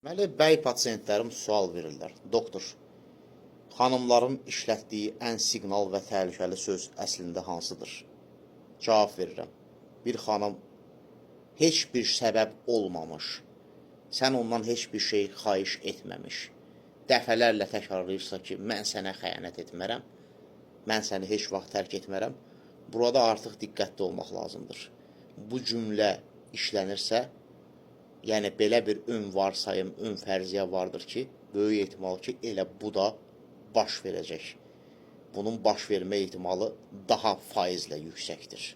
Deməli, bəy pasientlərim sual verirlər. Doktor, xanımların işlətdiyi ən siqnal və təhlükəli söz əslində hansıdır? Cavab verirəm. Bir xanım heç bir səbəb olmamış, sən ondan heç bir şey xahiş etməmiş, dəfələrlə təkrarlayırsa ki, mən sənə xəyanət etmərəm, mən səni heç vaxt tərk etmərəm, burada artıq diqqətli olmaq lazımdır. Bu cümlə işlənirsə, yəni belə bir ön varsayım, ön fərziyyə vardır ki, böyük ehtimal ki, elə bu da baş verəcək. Bunun baş vermə ehtimalı daha faizlə yüksəkdir.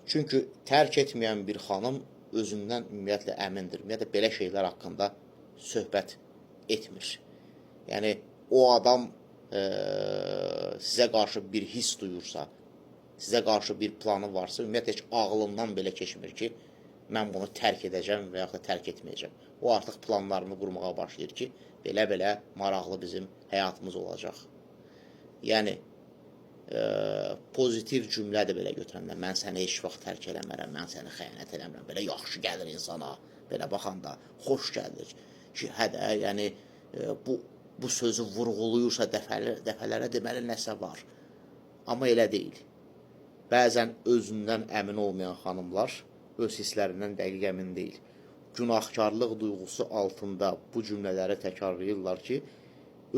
Çünki tərk etməyən bir xanım özündən ümumiyyətlə əmindir. Ümumiyyətlə belə şeylər haqqında söhbət etmir. Yəni o adam sizə qarşı bir hiss duyursa, sizə qarşı bir planı varsa, ümumiyyətlə heç ağlından belə keçmir ki, mən bunu tərk edəcəm və yaxud da tərk etməyəcəm. O artıq planlarını qurmağa başlayır ki, belə-belə maraqlı bizim həyatımız olacaq. Yəni pozitiv cümlədir belə götürəndə. Mən səni heç vaxt tərk eləmərəm, mən səni xəyanət eləmirəm. Belə yaxşı gəlir insana, belə baxanda xoş gəlir ki, hə də, yəni bu sözü vurğulayırsa dəfələrə deməli nəsə var. Amma elə deyil. Bəzən özündən əmin olmayan xanımlar öz hisslərindən dəqiq əmin deyil. Günahkarlıq duyğusu altında bu cümlələri təkrarlayırlar ki,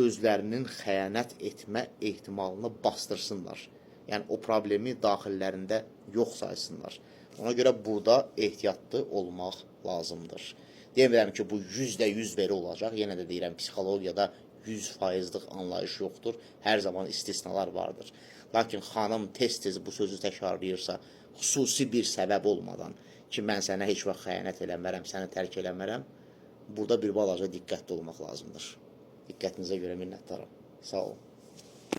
özlərinin xəyanət etmə ehtimalını bastırsınlar. Yəni o problemi daxillərində yox saysınlar. Ona görə burada ehtiyatlı olmaq lazımdır. Demirəm ki, bu 100% belə olacaq. Yenə də deyirəm, psixologiyada 100%lıq anlayış yoxdur. Hər zaman istisnalar vardır. Lakin xanım tez-tez bu sözü təkrarlayırsa, xüsusi bir səbəb olmadan ki, mən sənə heç vaxt xəyanət eləmərəm, səni tərk eləmərəm, burada bir balaca diqqətli olmaq lazımdır. Diqqətinizə görə minnətdaram. Sağ olun.